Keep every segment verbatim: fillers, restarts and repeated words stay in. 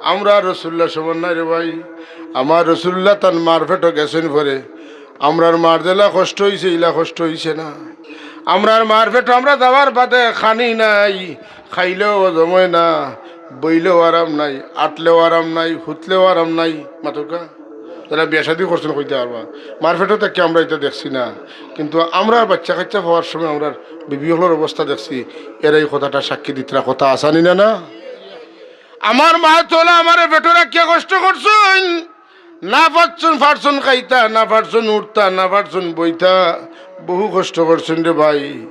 আমরা রসুল্লাহ সমান নায় রে ভাই। আমার রসুল্লাহ তান মার পেটো গেছইন পরে, আমরার মার যেলা কষ্ট অইছে, ইলা কষ্ট অইছে না। আমরার মার পেটো আমরা যাওয়ার বাদে খানি নাই, খাইলেও হজম অয় না, বইলেও আরাম নাই, আটলেও আরাম নাই, হুতলেও আরাম নাই। মাতউক্কা, যারা বিয়া শাদী করছইন কইতা পারবা, মার পেটো থাকি আমরা ইতা দেখছি না, কিন্তু আমরার বাইচ্চা কাইচ্চা পাওয়ার সময় আমরার বিবি অকলর অবস্থা দেখছি। এরা ই কথাটা সাক্ষী দিতরা, কথা আছানি না, না? আমার মায় তো অলা আমারে পেটো রাখিয়া কষ্ট করছইন, না পারছইন, পারছইন খাইতা, না পারছইন উঠতা, না পারছইন বইতা, বহু কষ্ট করছইন রে ভাই।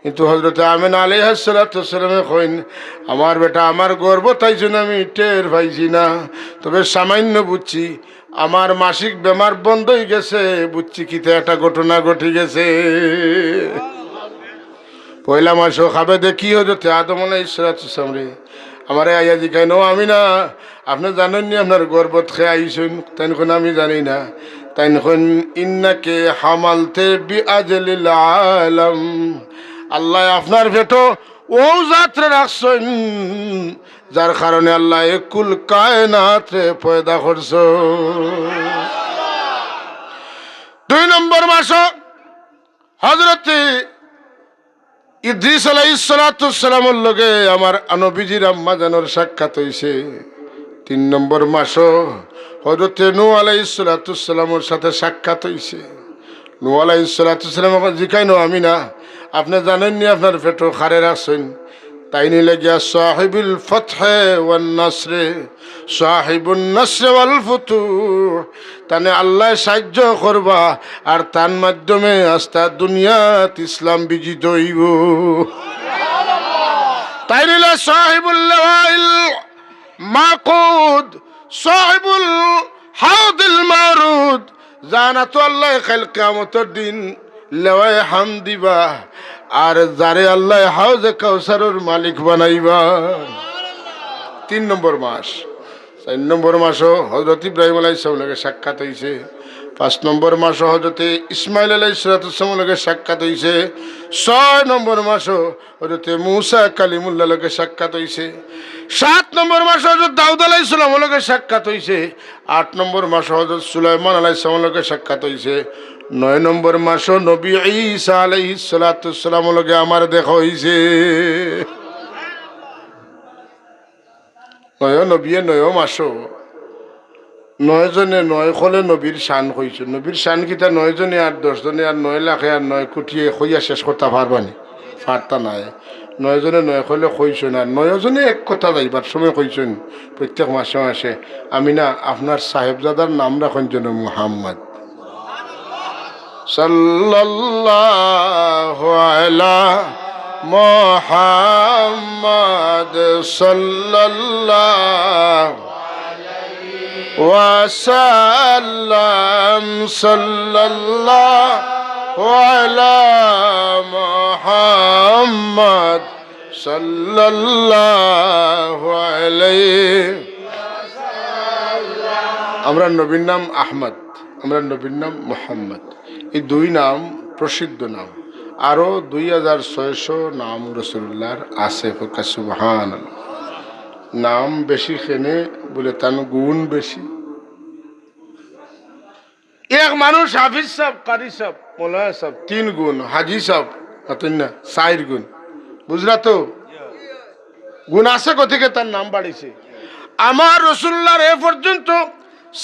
কিন্তু হজরতে আমেনা আলাইহাস সালাতু ওয়াস সালামে কইন, "আমার বেটা, আমার গর্ভত আইছইন আমি টের পাইছি না, তবে সামান্য বুঝছি, আমার মাসিক বেমার বন্ধ অইগেছে, বুঝছি কিতা একটা ঘটনা ঘটি গেছে।" পয়লা মাসো খাবে দেখি হজরতে আদম আলাইহিস সালাতু ওয়াস সালামরে। আমারে আইয়া জিকাইন, "ও আমিনা, আপনে জানইন নি আপনার গর্ভত কে আইছইন?" তাইন কইন, "আমি জানি না।" তাইন কইন, "ইন্নাকে হামালতে বিআজলিল আলাম।" আল্লায় আপনার পেটো অউ জাতরে রাখছইন, যার কারণে আল্লায় কুল কায়নাতরে পয়দা করছইন। দুই নম্বর মাসো হজরতে ইদ্রিস আলাইহিস সালাতু ওয়াস সালামর লগে আমার নবীজির আম্মা জানর সাক্ষাৎ অইছে। তিন নম্বর মাসো হজরতে নূহ আলাইহিস সালাতু ওয়াস সালামর সাথে সাক্ষাৎ অইছে। নূহ আলাইহিস সালাতু ওয়াস সালামে জিকাইন, "ও আমিনা, আপনে জানইন নি আপনার পেটো কারে রাখছইন?" তাইন অইলা গিয়া সাহিবুল ফতহে ওয়ান নাসরে, সাহিবুন নাসরে ওয়াল ফুতুহ। তানে আল্লায় সাইয্য করবা, আর তান মাধ্যমে আস্তা দুনিয়াত ইসলাম বিজিত অইবো। তাইন অইলা সাহিবুল লিওয়াইল মাকুদ, সাহিবুল হাউদিল মারুদ, যান আতো আল্লায় কাইল কিয়ামতর দিন লেওয়ায়ে হামদ দিবা, আর যারে আল্লায় হাউজে কাউসারর মালিক বানাইবা। তিন নম্বর মাস। চাইর নম্বর মাসো হজরত ইব্রাহিম আলাইহিস সালামর লগে সাক্ষাৎ অইছে। পাঁচ নম্বর মাসো হজরতে ইসমাইল আলাইহিস সালাতু ওয়াস সালামর লগে সাক্ষাৎ অইছে। ছয় নম্বর মাসো হজরতে মুসা কালিমুল্লাহর লগে সাক্ষাৎ অইছে। সাত নম্বর মাসো হজরত দাউদ আলাইহিস সালামর লগে সাক্ষাৎ অইছে। আট নম্বর মাসো হজরত সুলাইমান আলাইহিস সালামর লগে সাক্ষাৎ অইছে। নয় নম্বর মাসো নবী ঈসা আলাইহিস সালাতু ওয়াস সালামর লগে আমার দেখা অইছে। নয় নবিয়ে নয় মাসো নয় জনে নয় কলে নবীর শান কইছইন। নবীর শান কিতা? নয় জনে আর দশ জনে আর নয় লাখে আর নয় কোটিয়ে কইয়া শেষ করতা পারবা নি? পারতা নায়। নয় জনে নয় কলে কইছইন, আর নয় জনে এক কথা যাইবার সময় কইছইন। প্রত্যেক মাসে মাসে, "আমিনা, আপনার সাহেবজাদার নাম রাখইন যেন মুহাম্মদ।" সাল্লাল্লাহু আলা মুহাম্মদ সাল্লাল্লাহু ওয়াসাল্লাম, সাল্লাল্লাহু আলা মুহাম্মদ সাল্লাল্লাহু আলাইহি। আমরার নবীর নাম আহমদ, আমরার নবীর নাম মুহাম্মদ। এই দুই নাম প্রসিদ্ধ নাম। আরো দুই হাজার ছয়শো নাম রাসূলুল্লাহর আছে। কউক্কা সুবহানাল্লাহ। নাম বেশি কেনে বুলে তান গুণ বেশি। এক মানুষ হাফিজ সাব, কারি সাব, মৌলানা সাব, তিন গুণ, হাজি সাব, মাতইন না, চাইর গুণ। বুঝরা তো? গুণ আছে, গতিকে তার নাম বাড়িছে। আমার রাসূলুল্লাহর এ পর্যন্ত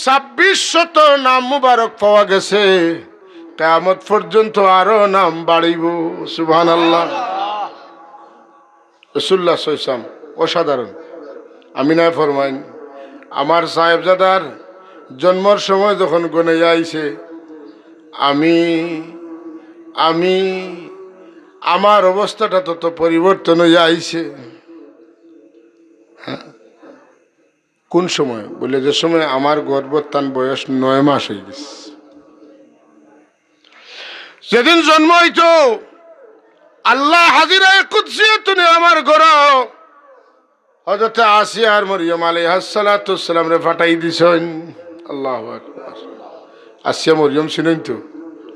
ছাব্বিশ শত নাম মুবারক পাওয়া গেছে, কিয়ামত পর্যন্ত আরো নাম বাড়িবো। সুবহানাল্লাহ। রাসূলুল্লাহ সাল্লাল্লাহু আলাইহি ওয়াসাল্লাম অসাধারণ। আমিনায় ফরমাইন, আমার সাহেবজাদার জন্মর সময় যখন গনাইয়া আইছে, আমি, আমি, আমার অবস্থাটা তত পরিবর্তন অইয়া আইছে। হ্যাঁ? কোন সময়? বুলে, যে সময় আমার গর্ভত তান বয়স নয় মাস অইগেছে। যেদিন জন্ম অইতো, আল্লায় হাজিরায়ে কুদসিয়ে তুনে আমার ঘরো হজরতে আসিয়া আর মরিয়ম আলাইহাস সালাতু ওয়াস সালামরে পাঠাই দিছইন। আল্লাহু আকবার। আসিয়া মরিয়ম চিনইন তো?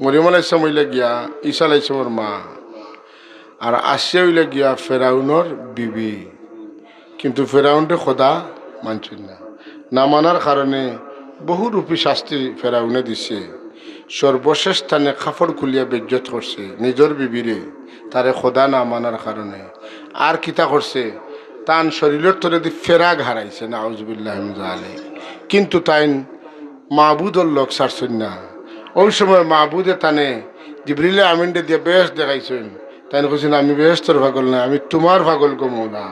মরিয়ম আলাইহিস সালাম অইলা গিয়া ঈসা আলাইহিস সালামর মা, আর আসিয়া অইলা গিয়া ফেরাউনর বিবি। কিন্তু ফেরাউনরে খোদা মানছইন না। না মানার কারণে বহুরূপী শাস্তি ফেরাউনে দিছে। সর্বশেষ তানে কাপড় খুলিয়া বেইজ্জত করছে, নিজর বিবিরে, তারে খোদা না মানার কারণে। আর কিতা করছে? তান শরীরর তলেদি ফেরাক হারাইছে, নাউজুবিল্লাহ মিন জালিক। কিন্তু তাইন মাবুদর লগ ছাড়ছইন না। অউ সময় মাবুদে তানে জিবরিলে আমিনরে দিয়া বেহেশত দেখাইছইন। তাইন কইছইন, "আমি বেহেশতর পাগল নায়, আমি তুমার পাগল গো মৌলা,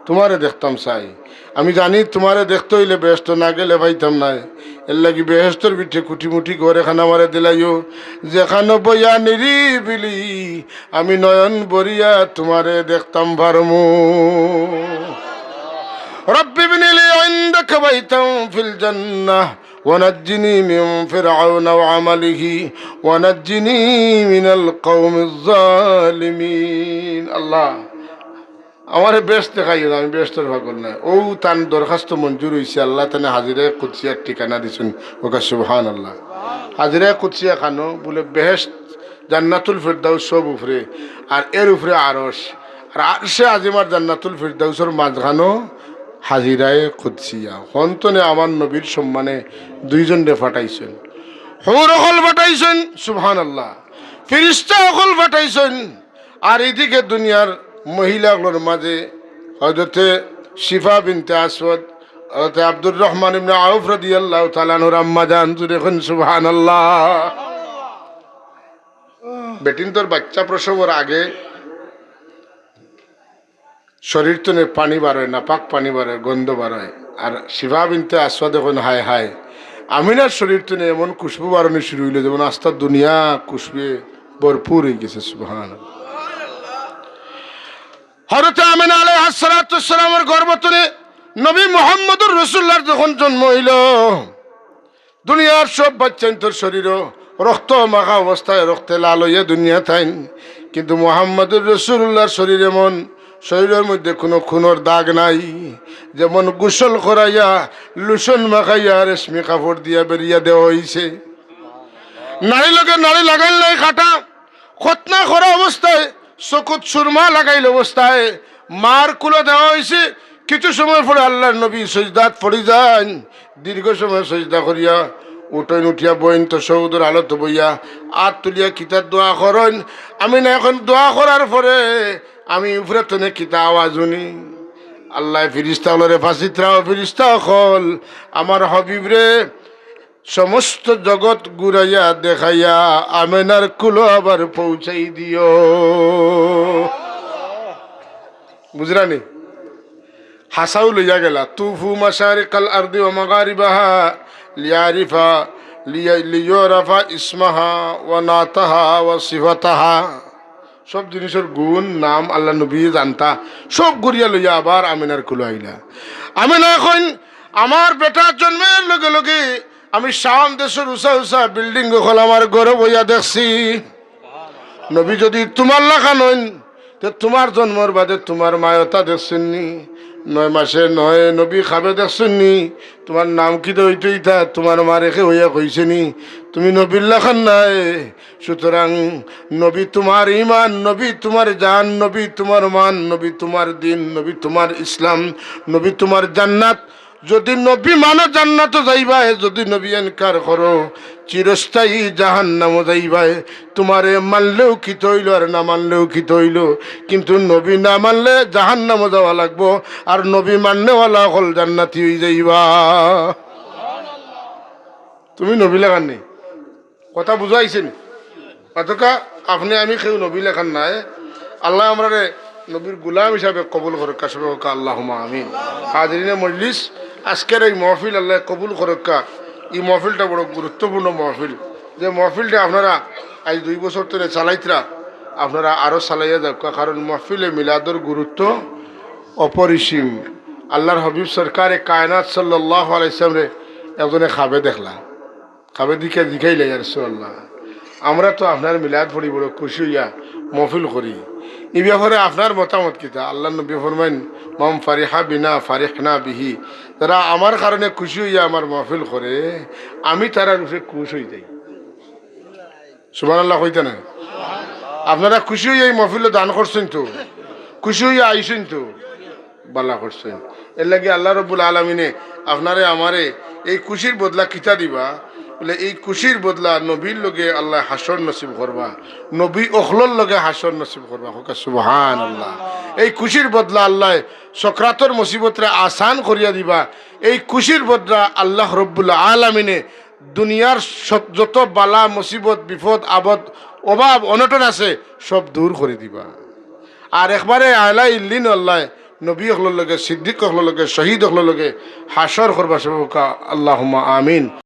তুমারে দেখতাম চাই। আমি জানি তুমারে দেখতে অইলে বেহেশতো না গেলে পাইতাম নায়। এরলাগি বেহেশতর ভিতরে কুটিমুটি ঘর এখান আমারে দিলাইও, যেখানো বইয়া নিরিবিলি আমি নয়ন ভরিয়া তুমারে দেখতাম পারমু।" رب ابن لي عندك بيتا في الجنة ونجني من فرعون وعمله ونجني من القوم الظالمين. আল্লাহ, আমারে বেহেশত দেখাইও না, আমি বেহেশতর পাগল নায়। অউ তান দরখাস্ত মঞ্জুর অইছে, আল্লাহ তানে হাজিরায়ে কুদসিয়ার ঠিকানা দিছইন। ওকা সুবহানাল্লাহ। হাজিরায়ে কুদসিয়া খানো বুলে বেহেশত, জান্নাতুল ফিরদাউস সব উপরে, আর এর উপরে আরশ, আর আরশে আজিম আর জান্নাতুল ফিরদাউসর মাঝখানো হাজিরায়ে কুদসিয়া। হনতনে আমার নবীর সম্মানে দুইজনরে পাঠাইছইন, হুর অকল পাঠাইছইন, সুবহানাল্লাহ, ফিরিস্তা অকল পাঠাইছইন। আর ইদিকে দুনিয়ার মহিলা অকলর মাঝে হযরতে শিফা বিনতে আসওয়াদ, হযরতে আব্দুর রহমান ইবনে আউফ রাদিয়াল্লাহু তাআলা আনহুর আম্মা জান, জুরে কইন সুবহানাল্লাহ। বেটিন্তর বাচ্চা প্রসবর আগে শরীর তনে পানি বারয়, নাপাক পানি বারয়, গন্ধ বারয়। আর শিফা বিনতে আসওয়াদে কইন, "হায় হায়, আমিনার শরীর তনে এমন খুশবু বারনি শুরু অইলো, যেমন আস্তা দুনিয়া খুশবুয়ে ভরপুর অইগেছে।" সুবহানাল্লাহ। হযরতে আমিনা আলাইহাস সালাতু ওয়াস সালামর গর্ভ তনে নবী মুহাম্মদুর রাসূলুল্লাহর যখন জন্ম অইলো, দুনিয়ার সব বাচ্চাইন্তর শরীরও রক্ত মাখা অবস্থায়, রক্তে লাল অইয়া দুনিয়াত আইন, কিন্তু মুহাম্মদুর রাসূলুল্লাহর শরীর এমন, শরীরর মধ্যে কুনু খুনর দাগ নাই, যেমন গোসল করাইয়া, লোশন মাখাইয়া, রেশমি কাপড় দিয়া বেড়িয়া দেওয়া অইছে। নাড়ি লগে নাড়ি লাগাইল নাই কাটা, খতনা করা অবস্থায়, চকুত সুরমা লাগাইল অবস্থায়, মার কুলো দেওয়া অইছে। কিছু সময় পরে আল্লাহর নবী সজদাত পড়ি যাইন। দীর্ঘ সময় সজদা করিয়া উঠইন, উঠিয়া বইন, তাশাহুদর হালত বইয়া আত তুলিয়া কিতা দোয়া করইন। আমিনায় কইন, দোয়া করার পরে আমি উপরে তনে কিতা আওয়াজ হুনি, আল্লায় ফিরিস্তা অকলরে ফাঁসিত রাও, ফিরিস্তা অকল, আমার হাবিবরে সমস্ত জগৎ ঘুরাইয়া দেখাইয়া আমেনার কুলো আবার পৌঁছাই দিও। বুঝরানি? হাছাউ লইয়া গেলা, তুফু মাশারিকাল আরদি ওয়া মাগারিবাহা লিয়ারিফা, লিয়া-, লিয়ুরাফা ইসমাহা ওয়া নাতাহা ওয়া সিফাতাহা। সব জিনিসর গুণ, নাম আল্লাহর নবী জানতা, সব ঘুরিয়া লইয়া আবার আমিনার কুলো আইলা। আমিনায় কইন, আমার বেটার জন্মের লগে লগে আমি শাম দেশর উঁচা উঁচা বিল্ডিং অকল আমার ঘরো বইয়া দেখছি। নবী যদি তুমার লাখান অইন, তে তুমার জন্মর বাদে তুমার মায় অতা দেখছইন নি? নয় মাসে নয় নবী খাবে দেখছইন নি? তুমার নাম কিতা অইতো ইতা তুমার মারে কেউ অইয়া কইছে নি? তুমি নবীর লাখান নায়। সুতরাং নবী তুমার ইমান, নবী তুমার জান, নবী তুমার মান, নবী তুমার দিন, নবী তুমার ইসলাম, নবী তুমার জান্নাত। যদি নবী মানো জান্নাতো যাইবায়, যদি নবী ইনকার করো চিরস্থায়ী জাহান্নামো যাইবায়। তুমারে মানলেও কিতা অইলো আর না মানলেও কিতা অইলো, কিন্তু নবী না মানলে জাহান্নামো যাওয়া লাগবো, আর নবী মাননেওয়ালা অকল জান্নাতি অইযাইবা। তুমি নবী লাখান নি? কথা বুঝাইছে নি? অতকা আপনে আমি কেউ নবী লাখান নায়। আল্লায় আমরারে নবীর গোলাম হিসাবে কবুল করউক্কা, সবে কউক্কা আল্লাহুম্মা আমিন। হাজিরিনে মজলিস, আজকের এই মহফিল আল্লায় কবুল করউক্কা। এই মহফিলটা বড় গুরুত্বপূর্ণ মহফিল, যে মহফিলটা আপনারা আইজ দুই বছর ধরে চালাইতরা, আপনারা আরো চালাইয়া যাউক্কা, কারণ মহফিলে মিলাদর গুরুত্ব অপরিসীম। আল্লাহর হাবিব সরকারে কায়নাত সাল্লাল্লাহু আলাইহি ওয়াসাল্লামরে একজনে খাবে দেখলা। খাবে দেখিয়া জিকাইলা, "ইয়া রাসূলুল্লাহ, আমরা তো আপনার মিলাদ পড়ি বড় খুশি অইয়া মহফিল করি, ই ব্যাপারে আপনার মতামত কিতা?" আল্লাহর নবী ফরমাইন, "মান ফারিহা বিনা ফারিহনা বিহি।" যারা আমার কারণে খুশি অইয়া আমার মহফিল করে, আমি তারার উপরে খুশ অইযাই। সুবহানাল্লাহ কইতা না? আপনারা খুশি অইয়া ই মহফিলো দান করছইন তো, খুশি অইয়া আইছইন তো। বালা করছইন। এর লাগি আল্লাহ রব্বুল আলামিনে আপনারে আমারে এই খুশির বদলা কিতা দিবা? বলে, এই খুশির বদলা নবীর লগে আল্লায় হাশর নসিব করবা, নবী অকলর লগে হাশর নসিব করবা। কউক্কা সুবহানাল্লাহ। এই খুশির বদলা আল্লায় সকরাতর মুসিবতরে আসান করিয়া দিবা। এই খুশির বদলা আল্লাহ রব্বুল আলামিনে দুনিয়ার সত-, যত বালা মুসিবত, বিপদ, আপদ, অভাব, অনটন আছে, সব দূর করি দিবা। আর একবারে আলা ইল্লিন আল্লায় নবী অকলর লগে, সিদ্দিক অকলর লগে, শহীদ অকলর লগে হাশর করবা। সবে কউক্কা আল্লাহুম্মা আমিন।